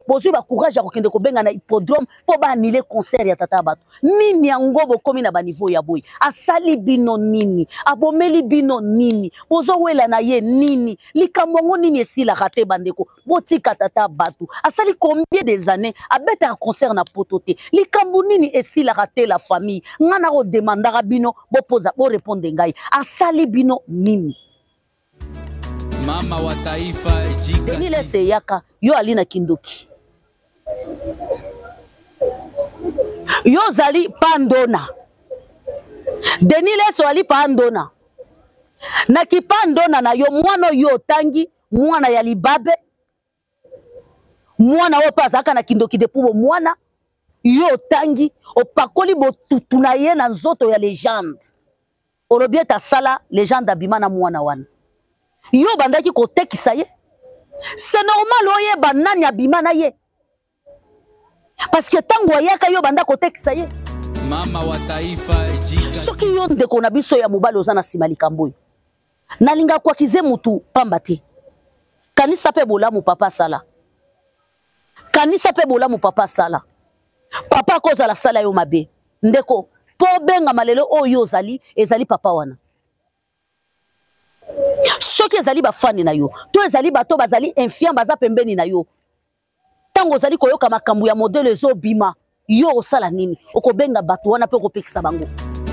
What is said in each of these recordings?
Bozwi bacourage ya kokende kobenga na hippodrome mpo baanile concert ya tata ya bato. Nini yango bokomi na baniveau ya boye? Asali bino nini? Abomeli bino nini? Bozowela na ye nini? Likambo yango nini esilaka te bandeko? Botika tata bato. Asali combien des années abetaka concert na poto te? Likambo nini esilaka te la famille? Nga nakodemandaka bino bopoza borepondre ngai. Asali bino nini? Mama wa taifa ejika. Denis Lese yaka yo ali na kindoki. Yo ozali pandona. Denis Lese ali pandona. Na kipandona na yo mwana oyo otangi mwana ya libabe mwana oyo mpe azalaka na kindoki depuis bomwana yo otangi opakoli botutu na ye na nzoto ya legende olobi ete asala legende abima na mwana wana yo obandaki kotekisa ye c'est normal oyeba nani abima na ye parce que ntango ayaka yo obanda kotekisa ye mama wa taifa ejika soki yo ndeko na biso ya mobali oza na nsima likambo oyo nalinga koakize mutu pamba te kanisa mpe bolamu papa asala kanisa mpe bolamu papa asala papa akozala asala yo mabe ndeko mpo obengama lelo oyo ozali ezali papa wana soki ezali bafani na yo to ezali bato bazali infiant baza pembeni na yo ntango ozali koyoka makambo ya modele ezobima yo osala nini okobenga bato wana mpe okopekisa bango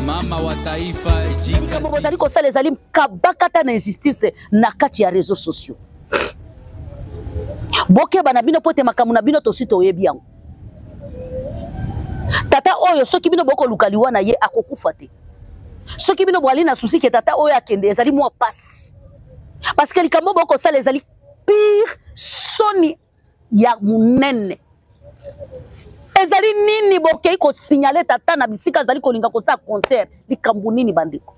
mama wa taifa likambo bozali kosala ezali kabakata na injustice na kati ya réseau sociaux bokeba na bino mpo ete makambo na bino tosi toyebi yango tata oyo soki bino bokoluka liwa na ye akokufa te soki bino boali na susi ke tata oyo akende ezali mwa pasi parce que likambo bokosala ezali pire soni ya monene ezali nini bokei kosignale tata na bisika azali kolinga kosala concert likambo nini bandeko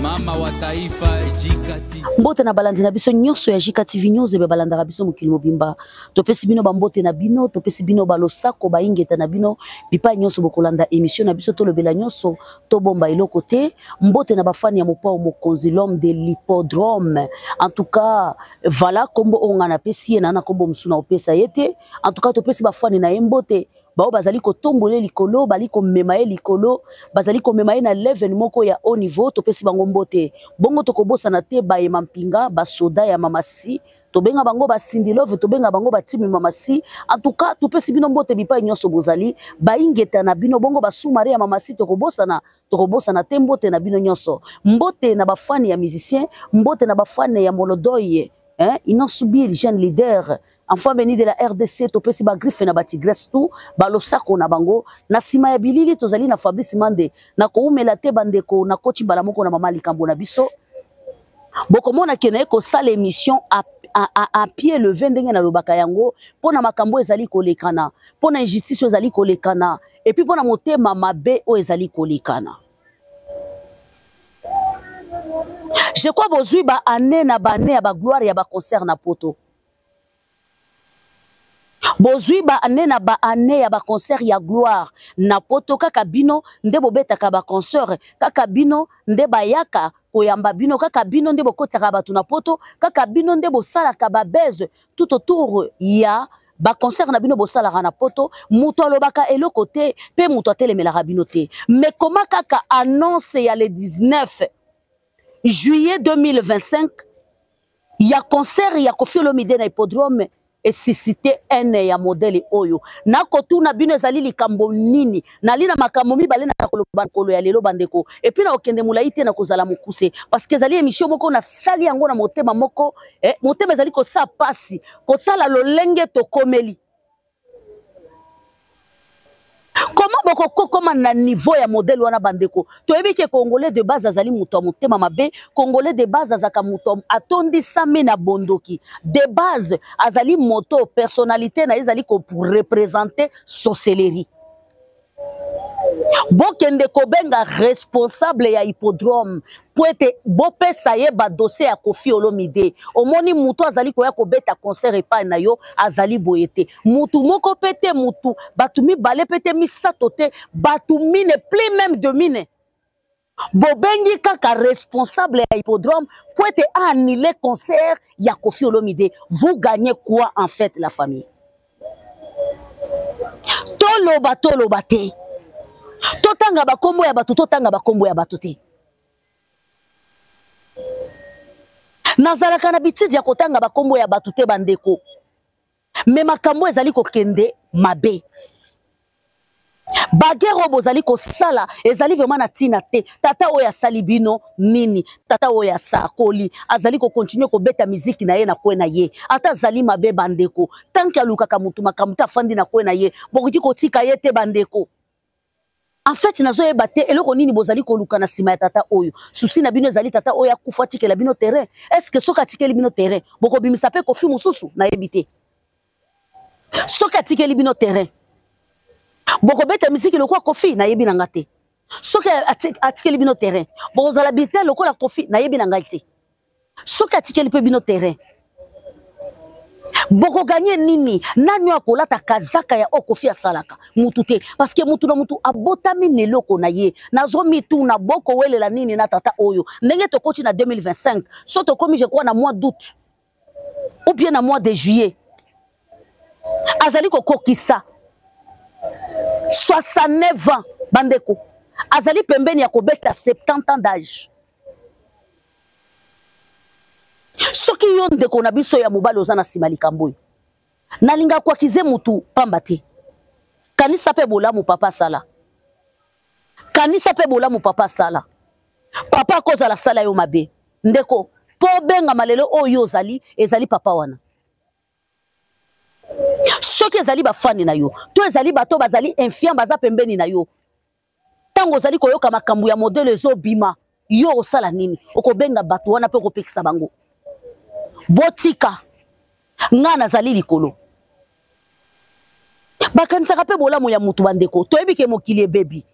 mama wa taifa jikati mbote na balandi na biso nyonso ya jika tv news ebe balandaka biso mokili mobimba topesi bino bambote na bino topesi bino balosako baingeta na bino bipai nyonso bokolanda emission na biso tolobela nyonso tobomba eloko te mbote na bafani ya mopao mokonzi l'homme de l'hippodrome en tout cas voilà kombo oyo ngai napesi ye na na kombo mosusu na opesa ye te en tout cas topesi bafani na ye mbote baoyo bazali kotombola ye likolo bali komema ye likolo bazali komema ye na level moko ya haut niveau topesi bango mbote bongo tokobosana te baye mampinga basoda ya mamasi tobenga bango basindilove tobenga bango batimi mamasi en tout cas topesi bino mbote bipai nyonso bozali baingeta na bino bongo basumare ya mamasi tokobosana tokobosana te mbote na bino nyonso mbote na bafani ya musicien mbote na bafani ya molodoye hein, Innoss'B jeune leader enfant venu de la RDC topesi ba griffe na ba tigresse tout balosako na bango na sima ya bilili tozali na Fabrice Mande na koumela te bandeko na koti mbala moko na mama likambo na biso bokomona ke naye kosala émission à, à, à, à pied levé ndenge nalobaka yango mpo na makambo ezali kolekana mpo na injustice oyo ezali kolekana epuis mpo na motema mabe oyo ezali kolekana je crois bozwi ba année na ba année ya ba gloire ya ba concert na poto bozwi ba année na ba année ya ba concert ya gloire na poto kaka bino nde bobetaka ba concert kaka bino nde bayaka koyamba bino kaka bino nde bokotisaka bato na poto kaka bino nde bosalaka ba buzz tout autour ya ba concert na bino bosalaka na poto moto alobaka eloko te mpe moto atelemelaka bino te mais koma kaka annonce ya le 19 juillet 2025 ya concert ya Koffi Olomide na hippodrome esuscite haine ya modele oyo nakotuna bino ezali likambo nini nali na makambo mibale na koloba nkolo ya lelo bandeko epuis nakokende molai te na kozala mokuse parce que ezali émission moko nasali yango na motema moko eh, motema ezali kosala mpasi kotala lolenge tokomeli comment bokokokoma na niveau ya modèle wana bandeko toyebi ke congolais de base azali moto ya motema mabe congolais de base azalaka moto atondisami na bondoki de base azali moto personnalité na ye ezali korepresente sorcellerie bokende kobenga responsable ya hippodrome mpo ete bopesa ye badossier ya Koffi Olomide. Omoni mutu azali koya kobeta concert epai na yo azali boye te, mutu moko mpe te, mutu bato mibale mpe te, misato te, bato mine plus même de mine bobengi kaka responsable ya hippodrome mpo ete aannule concert ya Koffi Olomide. Vous gagnez quoi en fait la famille? Toloba toloba te. Totanga bakombo ya bato, totanga bakombo ya bato te. Nazalaka na bitidi ya kotanga bakombo ya bato te bandeko. Me makambo ezali kokende mabe. Baguerre oyo bozali kosala ezali vraiment na ntina te. Tata oyo asali bino nini? Tata oyo asakoli azali kokontinue kobeta miziki na ye na kwe na ye. Ata azali mabe bandeko, tanke alukaka motu makambo te, afandi na kwe na ye, bokoki kotika ye te bandeko. En fait, nazoyeba te eloko nini bozali koluka na nsima ya tata oyo. Susi na bino ezali tata oyo akufa atikela bino terrain. Est-ce que soki atikeli bino terrain, bokobimisa mpe Koffi mosusu? Nayebi te. Soki atikeli bino terrain, bokobeta miziki lokola Koffi? Nayebi na nga te. Soki atikeli bino terrain, bokozala bulletin lokola Koffi? Nayebi na ngai te. Soki atikeli mpe bino terrain, bokoganye nini? Nani oyo akolata kazaka ya oyo Koffi asalaka? Mutu te, parce que mutu na mutu abotami na eloko na ye. Nazomituna bokowelela nini na tata oyo? Ndenge tokoti na 2025, so tokomi je crois na mois d'août ou bien na mois de juillet, azali kokokisa 69 ans bandeko, azali pembeni ya kobeta 70 ans d'âge. Soki yo ndeko na biso ya mobali oza na nsima likambo oyo, nalinga koakize mutu pamba te. Kanisa mpe bolamu papa asala, kanisa mpe bolamu papa asala. Papa akozala asala yo mabe ndeko, mpo obengama lelo oyo ozali, ezali papa wana. Soki ezali bafani na yo to ezali bato bazali infient baza pembeni na yo, ntango ozali koyoka makambo ya modele ezobima, yo osala nini? Okobenga bato wana mpe okopekisa bango. Botika nga nazali likolo. Bakanisaka mpe bolamu ya mutu bandeko. Toyebi ke mokili ebebi,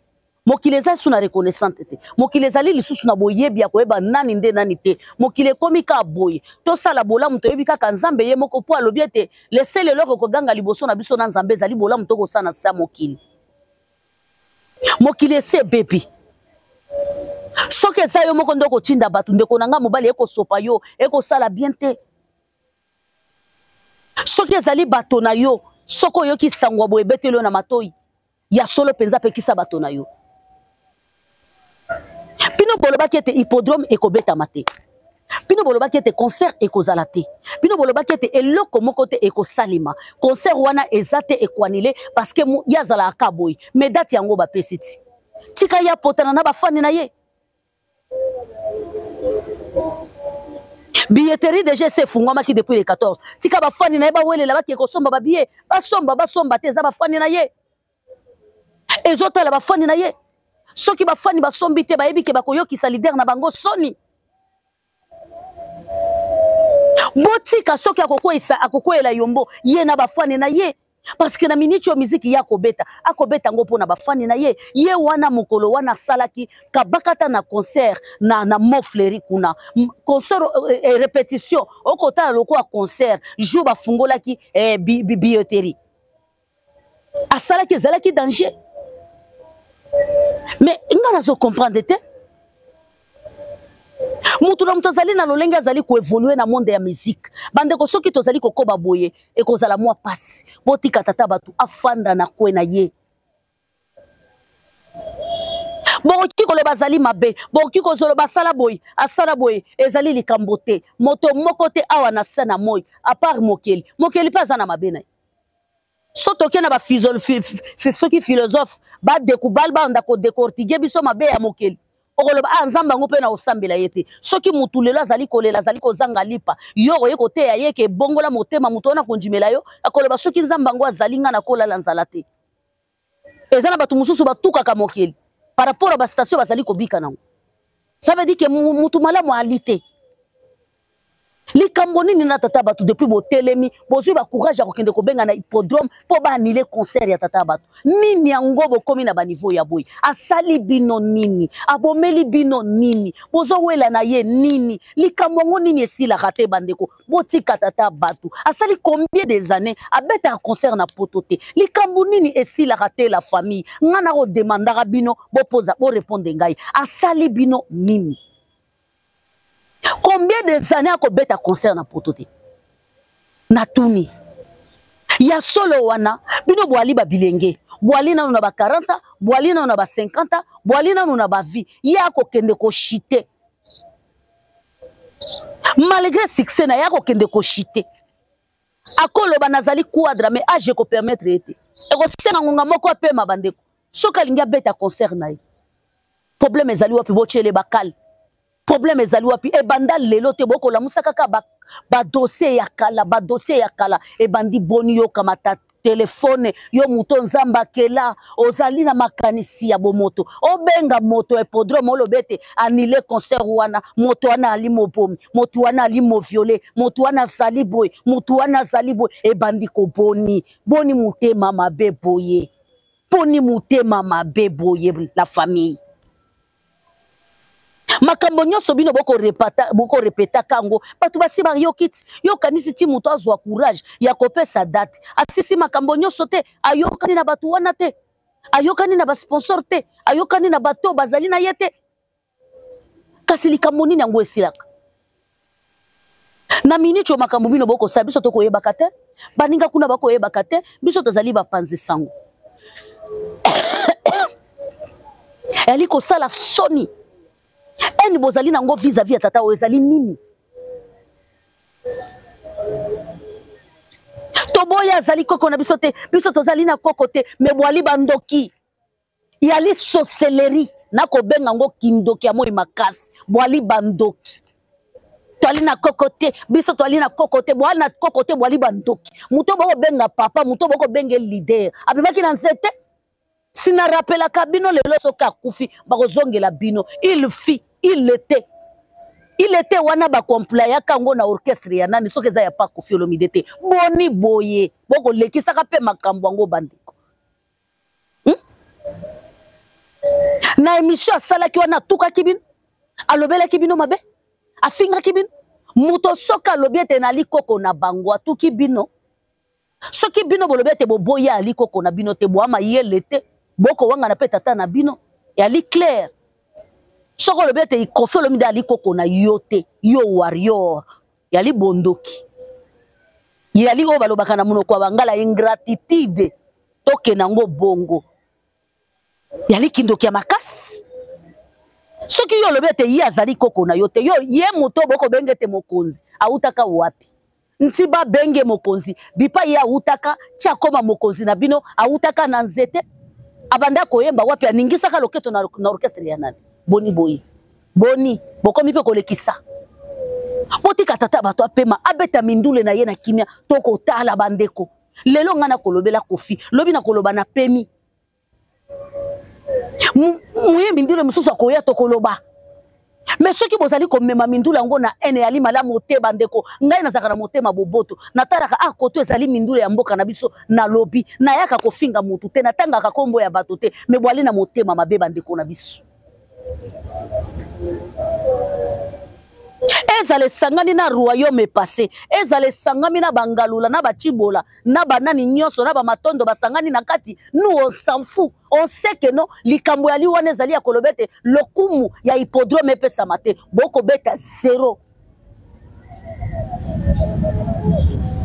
mokili eza lisusu na reconnaissante te, mokili ezali lisusu na boyebi ya koyeba nani nde nani te. Mokili ekomi kaka boye, tosala bolamu, toyebi kaka Nzambe ye moko, mpo alobi ete lesele eloko koganga liboso na biso na Nzambe ezali bolamu tokosala na sa mokili. Mokili esi ebebi. Soki eza yo moko nde okotinda bato, ndeko na ngai mobali, ekosopa yo, ekosala bien te. Soki ezali bato na yo, soki oyoki sango ya boye ebeteli yo na matoi, ya solo mpenza pekisa bato na yo. Bino bolobaki ete hippodrome ekobetama te, bino bolobaki ete concert ekozala te, bino bolobaki ete eloko moko te ekosalema, concert wana eza te, ekwanile parce que ye azalaka ka boye. Mais date yango bapesi ti, tika ye apotana na bafani na ye. Billetterie déjà ese efungwamaki depuis le 14. Tika bafani na ye bawelela, bakee kosomba babillet, basomba basomba te, eza bafani na ye, ezotala bafani na ye. Soki bafani basombi te, bayebi ke bakoyokisa leader na bango soni. Botika, soki akokweyisa, akokweyela yombo ye na bafani na ye, parce que na miniti oyo miziki ye akobeta, akobeta yango mpona bafani na ye. Ye wana mokolo wana asalaki kabakata na concert na Mont-Fleury kuna, concert répétition, okotala lokola concert jour bafungolaki billetterie asalaki, ezalaki danger. Mais nga nazo comprendre te, mutu na mutu azali na lolenge azali koevolue na monde ya musique bandeko. Soki tozali kokoba boye, ekozala mwa pasi. Botika tata bato afanda na kwe na ye. Bokoki koloba azali mabe, bokoki kozoloba asala boye, asala boye, ezali likambo te. Moto moko te awa na se na moi à part mokeli. Mokeli mpe aza na mabe na ye. So toke na soki philosophe badekubal banda kodekortige biso mabe ya mokeli, okoloba ah, Nzambe yango mpe na osambela ye te. Soki mutu lelo azali kolela, azali kozanga lipa, yo okoki koteya ye ke ebongola motema, mutu wana kondimela yo, akoloba soki Nzambe yango azali, nga nakolala nzala te. Eza na bato mosusu batukaka mokili par rapport à bastation bazali kobika nango. Ça veut dire que mutu malamu ali te. Likambo nini na tata bato? Depuis botelemi, bozwi bacourage ya kokende kobenga na hippodrome mpo baanile concert ya tata bato, nini yango bokomi na baniveau ya boye? Asali bino nini? Abomeli bino nini? Bozowela na ye nini? Likambo yango nini esilaka te bandeko? Botika tata bato. Asali combien des années abetaka concert na poto te? Likambo nini esilaka te? La famille, nga na kodemandaka bino bopoza, borépondre ngai, asali bino nini? Combien des années akobeta concert na poto te? Natuni ya solo wana, bino boali babilenge. Bwali nanu na ba 40 ans, bwali nanu na ba 50 ans, bwali nanu na ba vie. Ye akokende koshite. Malgré succès na ye akokende koshite. Akoloba nazali quadra mais age ekopermettre ye te. Ekosenga ngonga moko apema bandeko. Soki alingi abeta concert na ye. Problème ezali wapi botyele bakale. Problème ezali wapi ebanda lelo te bokolamusa kaka ba, ba dossier ya kala ba dossier ya kala ebandi boni yokamata telefone yo moto nzambe akela ozali na makanisi ya bomoto obenga moto ya hippodrome oloba ete anile concert wana moto wana ali mobomi moto wana ali moviole moto wana azali boye moto wana azali boye ebandi koboni boni motema mabe boye boni motema mabe boye la famille Makambo nyonso bino bokorepetaka yango, bato basi bayoki ti. Yo okanisi ti moto azwa courage ya kopesa date, asisi makambo nyonso te, ayokani na bato wana te, ayokani na basponsor te, ayokani na bato bazali na ye te. Kasi likambo nini yango esilaka? Na miniti oyo makambo bino bokosala biso tokoyebaka te, baninga kuna bakoyebaka te, biso tozali bapanzi sango. Eyali kosala soni. Eni bozali nango vis-à-vis ya tata oyo ezali nini? Toboya azali koko na biso te, biso tozali na koko te, me bwali bandoki. Yali sorcellerie, nakobenga ngo kindoki ya moi makasi, bwali bandoki. Twali na koko te, biso twali na koko te, bwali na koko te, bwali bandoki. Moto bokobenga papa, moto bokobenga leader, abimaki na nzete. Sina rappelaka bino lelo soki akufi bakozongela bino. Il fit, il était. Il était wana ba complayaka yango na orchestre ya nani soki eza ya pa Koffi Olomide te. Boni boye, bokolekisaka pe makambo yango bandeko. Na émission asalaki wana atukaki bino, alobelaki bino mabe, afingaki bino. Moto soki alobi ete nali koko na bango atuki bino. Soki bino bolobi ete boboya ali koko na bino te, boa mayele te, bokowangana pe tata na bino, ali clair. Soki olobi ete Koffi Olomide ali koko na yo te, yo warrior, yali bondoki. Yali oyo balobaka na monoko ya bangala ingratitude, tokende yango bongo. Yali kindoki ya makasi. Soki yo olobi ete ye azali koko na yo te, yo ye moto bokobenge ete mokonzi, awutaka wapi? Nti babenge mokonzi, bipai ye awutaka, ti akoma mokonzi na bino, awutaka na nzete, abanda koyemba wapi, aningisaka loketo na orchestre ya nani? Boni boye, boni bokomi mpe kolekisa. Botika tata bato apema, abeta mindule na ye na kimia, tokotala bandeko. Lelo nga nakolobela Koffi, lobi nakoloba na pemi. Moye mindule mosusu akoya tokoloba. Mais soki bozali komema mindule yango na haine eyali malamu te bandeko. Ngai nazalaka na motema boboto, natalaka ah koto ezali mindule ya mboka na biso, nalobi nayaka kofinga mutu te, natangaka kombo ya bato te, mais bwali na motema mabe bandeko na biso. Ezala esangani na royaume passé, ezala esangami na bangalula na bachibola na banani nyonso na bamatondo basangani na kati, nous on s'en fout, on sait que non, likambo ya liwana ezali ya koloba ete lokumu ya hippodrome epesama te, bokobeta zéro.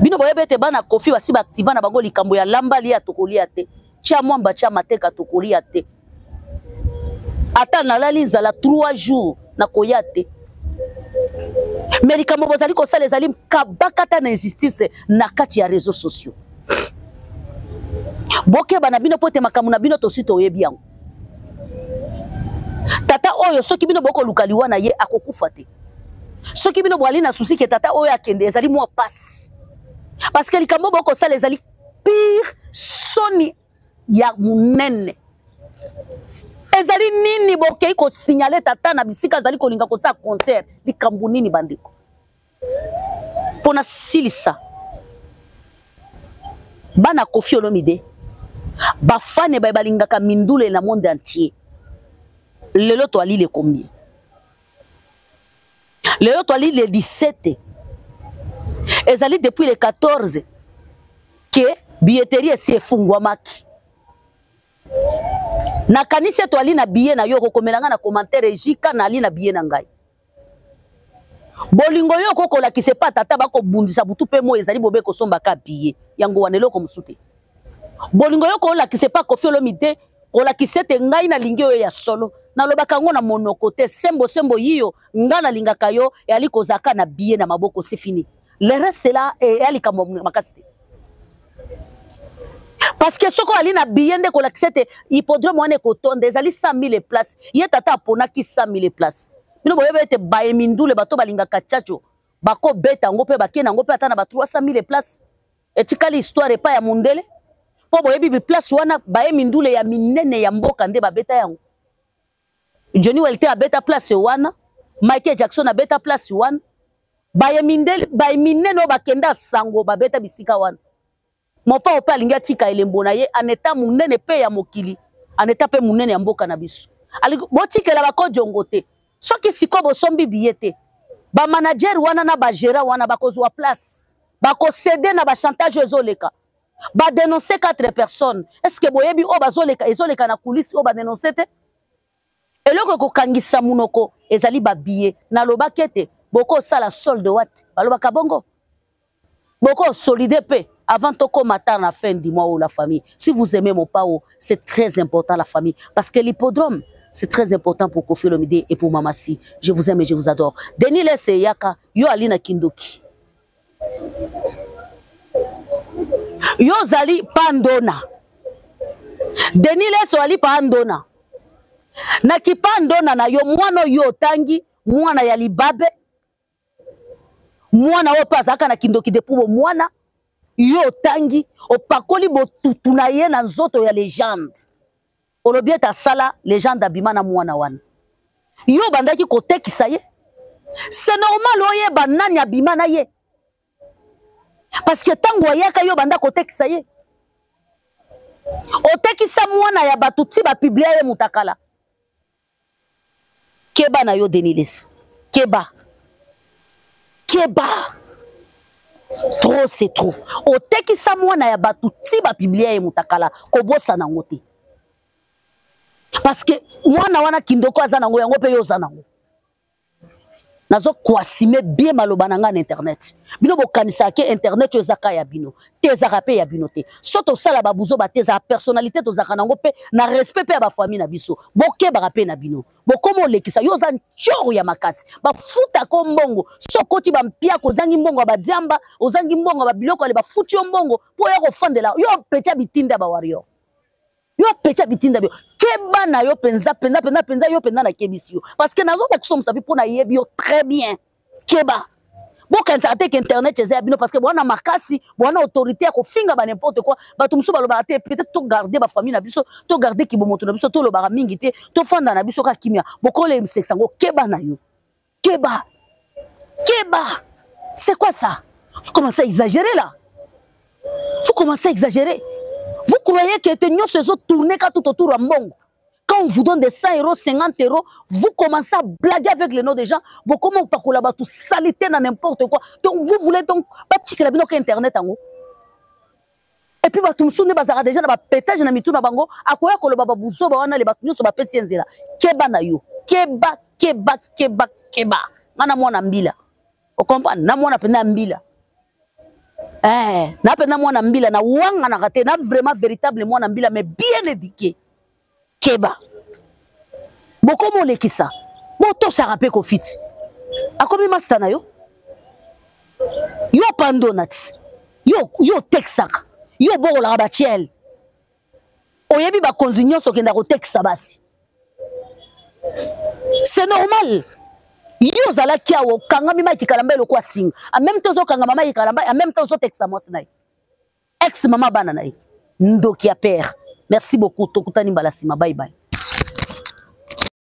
Bino boyebi ete bana Koffi basi baaktiva na bango likambo ya lamba lia tokolia te, tia mwamba tia mateka tokolia te, ata nalali nzala 3 jours nakoya te. Mais likambo bozali kosala ezali kabakata na injustice na kati ya réseaux sociaux. Bokeba na bino po ete makambo na bino tosi toyebi yango. Tata oyo soki bino bokoluka liwa na ye akokufa te. Soki bino boali na souci ke tata oyo akende ezali mwa pasi. Parce que likambo bokosala ezali pire soni ya munene. Ezali nini bokei kosignaler tata na bisika azali kolinga kosala concert? Likambo nini bandeko? Pona silisa bana Koffi Olomide bafane baye balingaka mindule na monde entier. Lelo toali le combien? Lelo toali le 17. Ezali depuis le 14 que billetterie esi efungwamaki. Nakanisi ete toali na billet na yo, okokomela nga na commentaire ejika nali na billet na ngai. Bolingo yo okokolakisa epa tata bakobundisa butu pe moi ezali bobe kosomba ka billet. Yango wana eloko mosusu te. Bolingo yo kolakisa epa Koffi Olomide, kolakisa ete ngai nalingi oyo ya solo. Nalobaka yango na monoko te, sembo sembo yiyo, ngai nalingaka yo, eyali kozalaka na billet na maboko, c'est fini. Le reste là eya likambo makasi te. Parce que soko ali na billet nde kolakisa ete hippodrome wana ekotonda, ezali 100 000 places. Ye tata aponaki 100 000 places. Bino boyebi ete baye mindule bato balingaka tchatcho, bakobeta yango mpe bakende yango mpe ata na ba 300 000 places. Etikali histoire epai ya mundele, mpo boyebi biplace wana baye mindule ya minene ya mboka nde babeta yango. Johnny Welter abeta place wana, Michael Jackson abeta place wana, baye mindele, baye minene oyo bakenda sango babeta bisika wana. Mopao mpe alingi atika elembo na ye en état munene mpe ya mokili, en état mpe munene ya mboka na biso. Alingi botikela bakojongo te. Soki sikoyo bosombi billet te, ba manager wana na ba gérant wana bakozwa place, bakosede na ba chantage oyo ezoleka. Ba dénoncer 4 personnes. Est-ce que boyebi oyo bazoleka, ezoleka na coulisse oyo ba dénoncer te? Eloko ekokangisa munoko ezali ba billet. Nalobaki ete bokosala solde wat, balobaka bongo. Boko solide pe avant tokoma tard na fin du mois ou la famille. Si vous aimez Mopao, c'est très important la famille, parce que l'hippodrome c'est très important pour Koffi Olomide et pour Mamassi. Je vous aime et je vous adore. Denis Lesse yaka yo alina kindoki. Yo zali pandona. Denis Lesse ali pandona. Na kipandona na yo mwana yo otangi mwana ya libabe, mwana oyo mpe azalaka na kindoki depuis bo mwana, yo otangi opakoli botutu na ye na nzoto ya legende, olobi ete asala legende abima na mwana wana, yo obandaki kotekisa ye. C'est normal oyeba nani abima na ye, parce que tango ayaka yo banda kotekisa ye, otekisa mwana ya bato ti bapublia ye mutakala. Keba na yo Denis Lessie, keba, keba, trop c'est trop. Otekisa mwana ya bato ti bapublia ye mutakala, kobosana yango te, parce que mwana wana kindoko aza nango, yango mpe yo oza nango. Nazo koassumer bien maloba na nga na internet. Bino bokanisaka ke internet oyo ezaka ya bino te, ezaka pe ya bino te. So tosala ba buzo ba te, ezaka personnalité tozaka nango pe na respect pe ya ba famille na biso. Bokebaka pe na bino. Bokoma olekisa yo oza nchoro ya makasi. Bafuta ko mbongo. So okoti ba mpiako, ozangi mbongo ya ba diamba, ozangi mbongo ya ba biloko ale bafuti yo mbongo po ya kofandela yo pecha bitinda ba warrior. Yo pecha bitinda bio. Keba na yo penza penza penza penza yo penza na kebisi yo. Parce que nazo ba kusomisa bi pona yebi yo très bien. Keba. Bokanisa te que internet eza ya bino parce que bwana makasi, bwana autorité ya kofinga ba n'importe quoi. Bato mosusu balobaka te, peut-être to garder ba famille na biso, to garder kibomoto na biso, to lobaka mingi te, to fanda na biso ka kimia. Bokole msekisa ngo keba na yo. Keba. Keba. C'est quoi ça? Vous commencez à exagérer là. Vous commencez à exagérer. Vous croyez que te nyonso ezo tourner ka tout autour ya mbongo. Quand on vous donne des 100 euros, 50 euros, vous commencez à blaguer avec les noms des gens. Bon, comment on parle là-bas, tout salité dans n'importe quoi. Donc, vous voulez donc, pas tirer la bino internet en haut. Et puis, bato mosusu nde bazalaka déjà na ba pétage na mitu na bango, akoya koloba ba buzoba wana, le bato nyonso bapesi ye nzela. Keba na yo. Keba, keba, keba, keba. Nga na mwana mbila. O comprendre? Na mwana pena mbila. Na pena mwana mbila, na wanga na rate, na vraiment véritable mwana mbila, mais bien éduqué. Keba. Bokomo olekisa. Botosaka pe kofiti. Akomi master na yo. Yo pandona ti. Yo, yo texaka. Yo bokolaka ba tiel. Oyebi ba konzi nyonso okenda kotekisa basi. C'est normal. Yo ozalaki awa okangami Mike Kalamba eloko asinga. En même temps ozokangama Mike Kalamba, en même temps ozotekisa mwasi na ye. Ex mama bana na ye. Ndoki ya père. Merci beaucoup. Tokutani mbala sima. Bye bye.